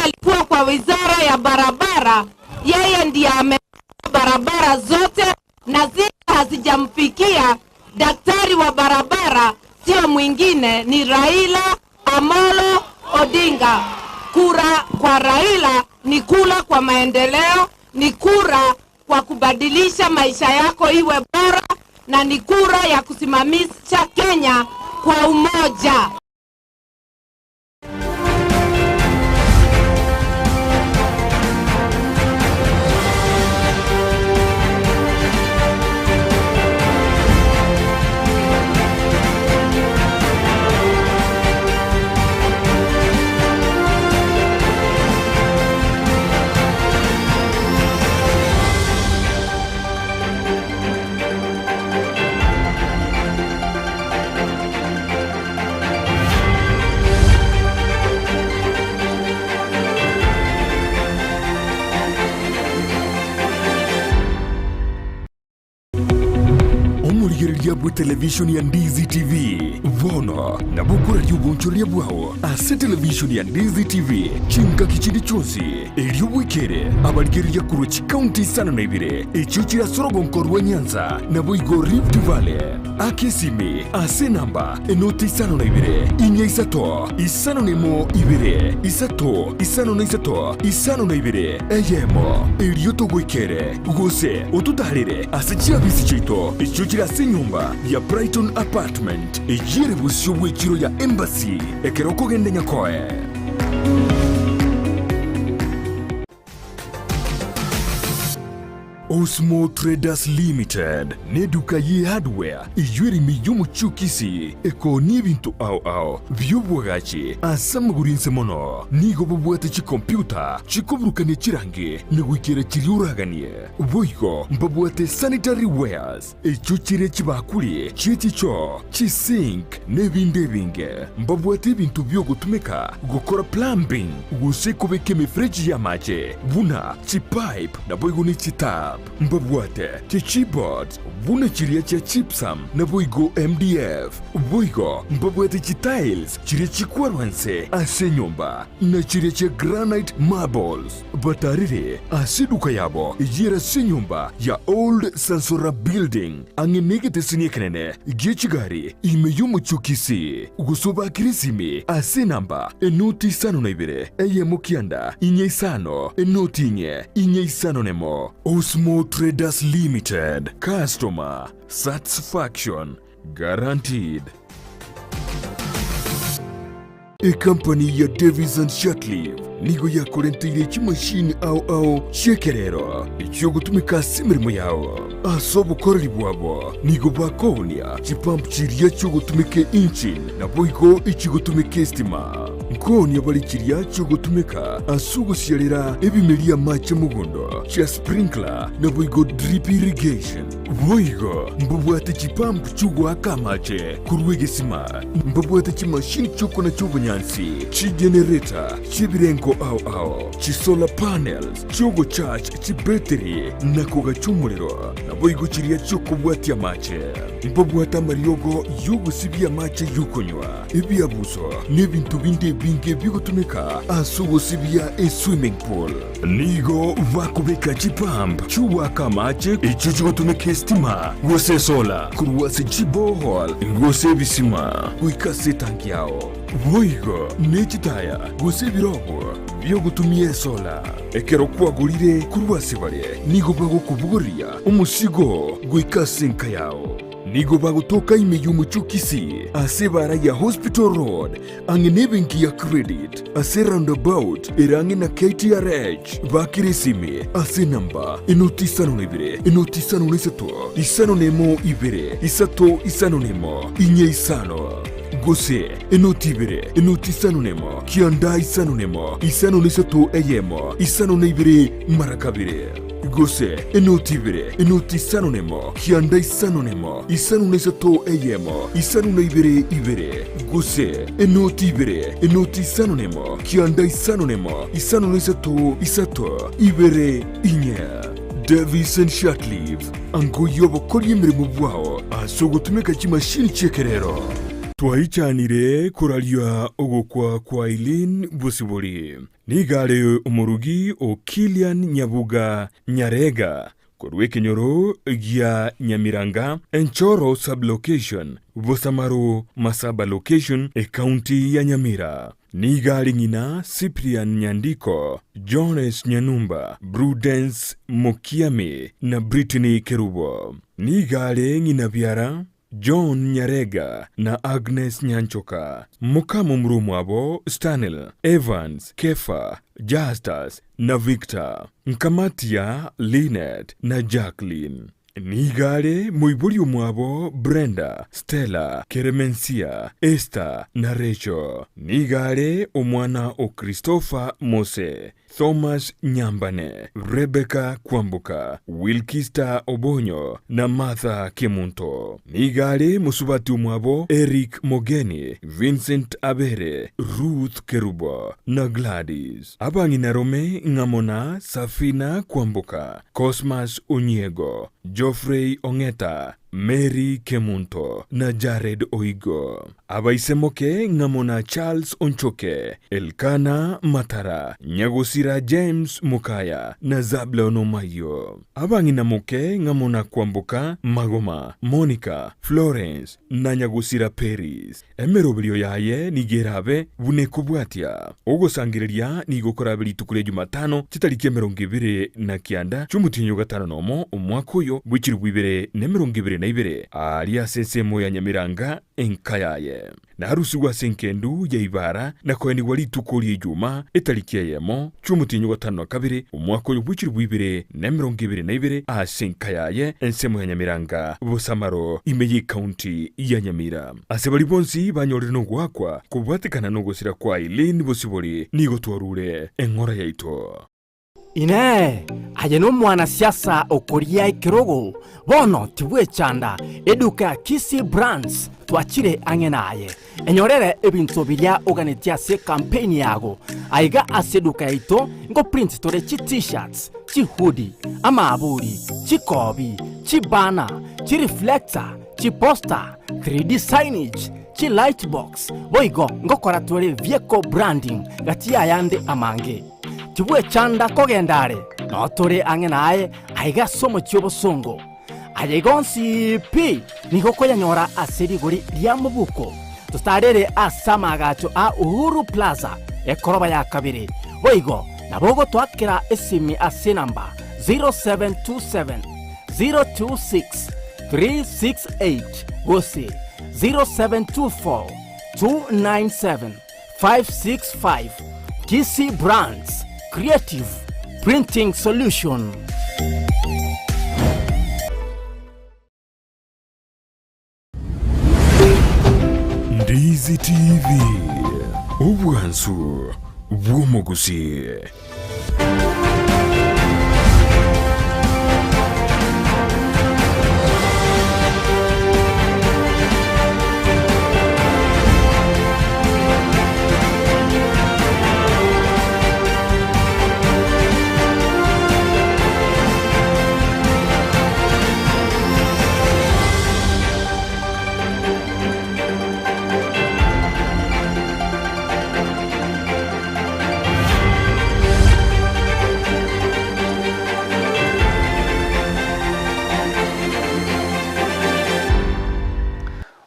alikuwa kwa wizara ya barabara, yeye ndiye ame barabara zote na zile hazijamfikia. Daktari wa barabara sio mwingine, ni Raila Amolo Odinga. Kura kwa Raila ni kula kwa maendeleo, ni kura kwa kubadilisha maisha yako iwe bora, na ni kura ya kusimamisha Kenya kwa umoja. Omorigereria bwe television ya Ndizi TV bono nabo okoraria obonchoreria bwao ase television ya Ndizi TV chingaki chinde chionsi erio bwekere abarigereria korwa chikaunti isano na ibere echio chire ase orogonko rwa Nyanza naboigo Rift Valley. Aka esimi ase enamba enoti isano na ibere inya isato isano na emo ibere isato isano na isato isano na ibere eyemo erio togoikere gose ototarere ase chiabisi chiaito echio chire ase enyomba ya Brighton Apartment eyio ere bosio bw'echiro ya Embassy ekero okogenda Nyakoe. Osmo Traders Limited neduka ye hardware eyio ere ime y'omochie o Kisii ekoonia ebinto ao ao bi'obwagachi ase amagoro inse mono. Nigo bobwate chikompiuta chikoburukania chirangi na goikera chiria oraganie. Boigo mbabwate sanitary wares echio chire chibakuri chie chichoo, chisink na ebinde ebinge. Mbabwate ebinto bi'ogotumeka gokora plumbing gose kobeka emefereji y'amache buna chipipe naboigo ne chitap. Mbabwate chicheyboards. buna chiria chia gypsum naboigo MDF. Boigo mbabwate chitiles chiria chikwarwa nse ase enyomba, na chiria chia granite marbles. Batarire ase eduka yabo eyio ere ase enyomba ya Old Sansora Building, ang'e negeteseni ekenene gie chigari ime y'omochie o Kisii. Gose obakire esimi ase enamba enoti isano na ibere, eyemo kianda, inye isano, enoti inye, inye isano nemo. Osmo Traders Limited, Customer Satisfaction Guaranteed. Ekampani ya Davis and Shirtliff nigo yakorenteire chimashini ao ao chi'ekerero echiogotumeka ase emeremo yao. Ase obokoreri bwabo nigo bakoonia chipump chiria chiogotumeka engine naboigo echigotumeka estima. Nkoonia bare chiria chiogotumeka ase ogosiarera ebimeria amache mogondo chia sprinkler naboigo drip irrigation. Boigo mbabwate chipump chi'ogoaka amache korwa egesima, mbabwate chimashini chi'okonacha obonyansi, chigenereta chi'ebirengo ao ao, chisolar panels chi'ogocharge chibetiri na kogacha omorero, naboigo chiria chi'okobwatia amache. Mbabwate amariogo y'ogosibia amache y'okonywa, ebiabuso, na ebinto binde ebinge bigotumeka ase ogosibia eswimming pool. Nigo bakobeka chipump chi'ogoaka amache echio chigotumeka esitima gose esola korwa ase chiborehole gose ebisima goika ase etanki yao. Boigo ne chitaya gose ebirobo bi'ogotumia esola. Ekero kwagorire korwa ase bare, nigo bagokobogoria omosigo goika ase enka yao. Nigo bagotoka ime y'omochie o Kisii ase ebaara ya Hospital Road ang'e nebenki ya Credit ase roundabout ere ang'e na KTRH. Bakire esimi ase enamba enoti isano na ibere enoti isano na isato isano na emo ibere isato isano na emo inye isano gose enoti ibere enoti isano na emo kianda isano na emo isano na isato eyemo isano na ibere mara kabere gose enoti ibere enoti isano na emo kianda isano na emo isano na isato eyemo isano na ibere ibere Gose enoti ibere, enoti isano nemo, kianda isano nemo, isano na isato, isato, ibere, inye. Davison Shirtliff, ango y'obokoria emeremo bwao ase ogotumeka chimashini chi'ekerero. Twaichanire koraria ogokwa kwa Eileen Bosibori. Nigo are omorugi o Killian Nyabuga Nyarega Korwa ekenyoro gia Nyamiranga, Enchoro sub-location, Bosamaro Masaba location, Ekaunti ya Nyamira. Nigo are ng'ina Cyprian Nyandiko, Jones Nyanumba, Prudence Mokiami na Britney Kerubo. Nigo are ng'ina biara John Nyarega na Agnes Nyanchoka, moka momura omwabo Stanley, Evans, Kefa, Justus na Victor, Nkamatia, Linet na Jacqueline. Nigo are moibori omwabo Brenda, Stella, Keremensia, Esther na Rachel. Nigo are omwana o Christopher Mose, Thomas Nyambane, Rebecca Kwamboka, Wilkista Obonyo na Martha Kemunto. Nigo are mosubati omwabo Eric Mogeni, Vincent Abere, Ruth Kerubo na Gladys. Abang'inarome ng'amo na Safina Kwamboka, Cosmas Onyiego, Geoffrey Ong'eta, Mary Kemunto na Jared Oigo. Abaisemoke ng'amo na Charles Onchoke, Elkana Matara, Nyagosira James Mokaya na Zablon Omayio. Abang'inamoke ng'amo na Kwamboka Magoma, Monica, Florence na Nyagosira Peris. Emeroberio yaye nigo erabe buna ekobwatia, Ogosangereria nigo korabe rituko ria Jumatano chitariki 29 chi'omotienyi o gatano nomo omwaka oyo bwe chilifu ibere na 22, aaria ase ensemo ya Nyamiranga enka yaye. Narusigwe ase engendu ya Ibara na koenigwa rituko ri'Ejuma etariki eyemo chi'omotienyi o gatano na kabere omwaka oyo bwe chilifu 2022 ase enka yaye ensemo ya Nyamiranga Bosamaro ime y'Ekaunti ya Nyamira. Ase baria bonsi banyorire nogoakwa kobwatekana nogosira kwa Eileen Bosibori nigo twarure eng'ora yaito. Inee! Aye nomwanasiasa okoria ekerogo? Bono tibwechanda, eduka ya Kisii Brands twachire ang'e naye. Enyorere ebinto biria oganetie ase ekampeini yago. Aiga ase eduka yaito nkoprint tore chi T-shirts, Chihudi, amaaburi, chikobi, chibana, chireflector, chiposter, 3D signage, chilightbox, boigo ngokora tore vehicle branding gati y'ayande amange. Tibwechanda kogenda are, noo tore ang'e naye aiga ase omochie obosongo. Aya igo onsi pi nigo okoyanyora ase rigori ria mobuko. Totarere ase amaagacho a Uhuru Plaza, ekoroba ya kabere. Boigo nabo ogotoakera esimi ase enamba 0727 026 368 gose 0724 297 565. Kisii Brands Creative Printing Solution. Ndizi TV, obwansu bw'omogusi.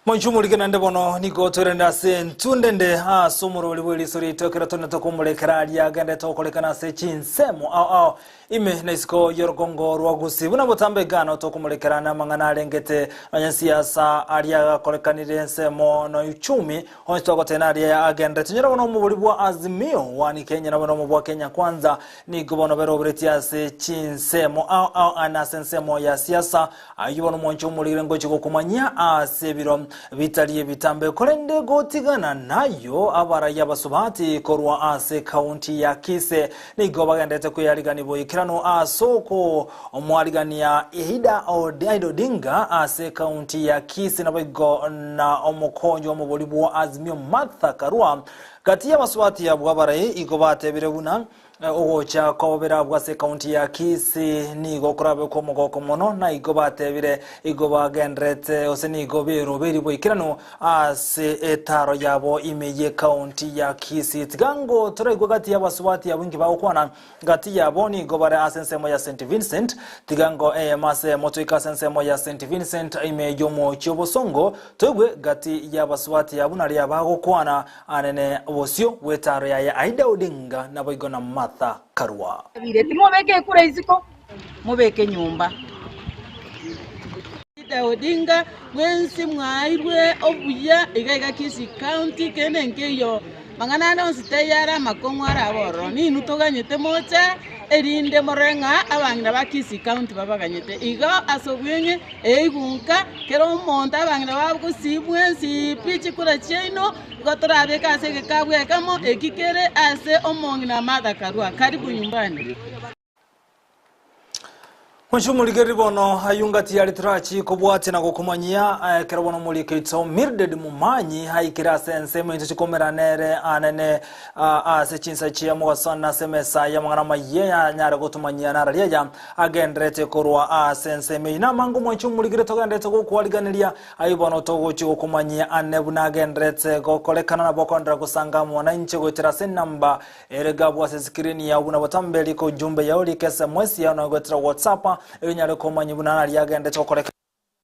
Monchu morike naende bono nigo toirende ase entunde nde ase omorobori bw'eriso riaito ekero torente komorekera aria agendete gokorekana ase chinsemo ao ao Ime na isiko y'orogongo rwa Gusii, buna botambe egano tokomorekera namang'ana arengete, nonya siasa aria agakorekanire ensemo na uchumi, onsi twagotena aria agenderete. Nyora bono omobori bwa Azimio One Kenya nabo nomo bwa Kenya Kwanza nigo bono beroberetie ase chinsemo ao ao ane ase ensemo ya siasa. Ayio bono omwancho omorigire ngochia gokomanyia ase ebiro bitari ebitambe korende gotigana nayo abarai abasubati korwa ase ekaunti ya Kisii Nigo bagenderete kweyarigania boikeranu ase okomwarigania Ida Odinga ase ekaunti ya Kisii naboigo na omokonyi omobori bwa Azimio Martha Karua. Gati y'abasubati abwo abarai igo batebire buna ogocha kwababere abwo ase ekaunti ya Kisii nigo korabe kw'omogoko mono na igo batebire igo bagenderete gose nigo beroberi boikeranu Ase etaaro yabo ime y'ekaunti ya Kisii, tiga ngo toraigwe gati y'abasubati abwo inki bagokwana. Gati yabo nigo bare ase ensemo ya St Vincent. Tiga ngo eyemo ase eyemo toike ase ensemo ya St Vincent ime y'omochie obosongo, toigwe gati y'abasubati abwo naria bagokwana anene bosio bw'etaaro yaye Aida Odinga naboigo na Martha Karua. Timobeka ekura isiko, mobeke nyomba. Ida Odinga bwensi mwairwe obuya iga iga Kisii County kende nkeiyo mang'ana ande onsi taiyo are amakong'u arabe ororo ninwe toganyete moche erinde morore ng'a abang'ina ba Kisii County babaganyete igo ase obweng'e eigunka kera omonto abang'ina ba Gusii bwensi pi chikura chiaino igo torabeke ase egekabu ekemo eki kere ase omong'ina Martha Karua. Karibu nyumbani. Mwanche omorigereri bono ayio ngati yare torachi kobwatia na gokomanyia ekero bono omorike oito Mildred Momanyi aikire ase ensemo intwe chikomera nere anene ase chinsa chia mogaso na ase emesa y'amang'ana amayia yanyare gotomanyia nararia aya agenderete korwa ase ensemo eyio. Namange omwanche omorigere togenderete gokwariganeria ayio bono togochi gokomanyia ane buna agenderete gokorekana nabo okoenderera gosanga amo nainche goetera ase enamba Ere gabwo ase esikirini yao buna botambe, rika ujumbe yao, rika SMS yao na goetera WhatsApp, erio onyare komanya buna nari agendete gokoreka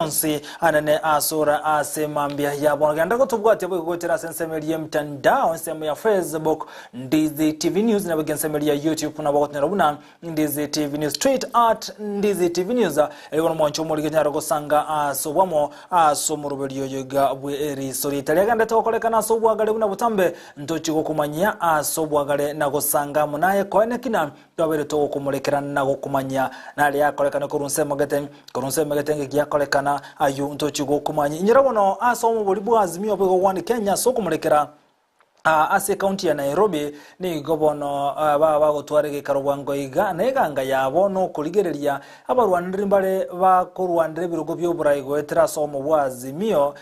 onsi anene asore ase mambia ya bono. Genda gotobwatia boigo goetera ase ensemo eria y'emtandao, ensemo ya Facebook, Ndizi TV News, nabo ensemo eria ya YouTube nabo gotonyora buna Ndizi TV News, tweet at Ndizi TV News, erio bono mwanche omorige onyare gosanga ase obwamo ase omoroberio oyo iga bwe eriso ritari agendete gokorekana ase obwagare buna botambe ntochi gokomanyia ase obwagare na gosanga amo naye koene kina twabeire togokomorekera na gokomanyia nare yakorekana korwa nsemo gete korwa nsemo gete ngeki yakorekana ayio ntochi gokomanyia inyora bono ase omobori bwa Azimio boigo one Kenya ase okomorekera. Ase ekaunti ya Nairobi nigo bono baba bagotwara egeikaro bwango iga, na eganga yabo nokorigereria abarwaneri mbare bakorwanera ebirogo bi'oborai goetera ase obomo bwa Azimio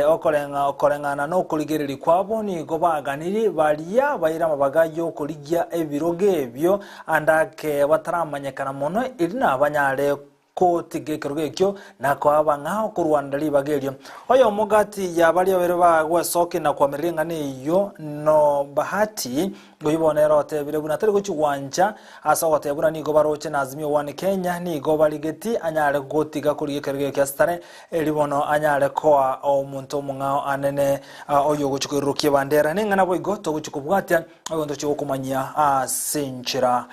okoreng'ana nokorigereria kwabo nigo baganiri baria baire amabaga y'okorigia ebirogo ebio ande ake bataramanyekana mono eri nabanyare Kotiga ekerogo ekio, na koa abang'ao korwanera ribaga erio. Oyomo gati ya baria babere bagwesokia na koamereria eng'ana eyio no Bahati, oyio bono ere otebire buna tari gochia gwancha ase ogoteba buna nigo baroche na Azimio One Kenya nigo barigeti anyare gotiga korigia ekerogo ekio asitare eri bono anyare koa omonto omong'ao anene oyio ogochia koirurukia ebandera. Neng'ana boigo togochia kobwatia oyo ntochia gokomanyia ase enchera.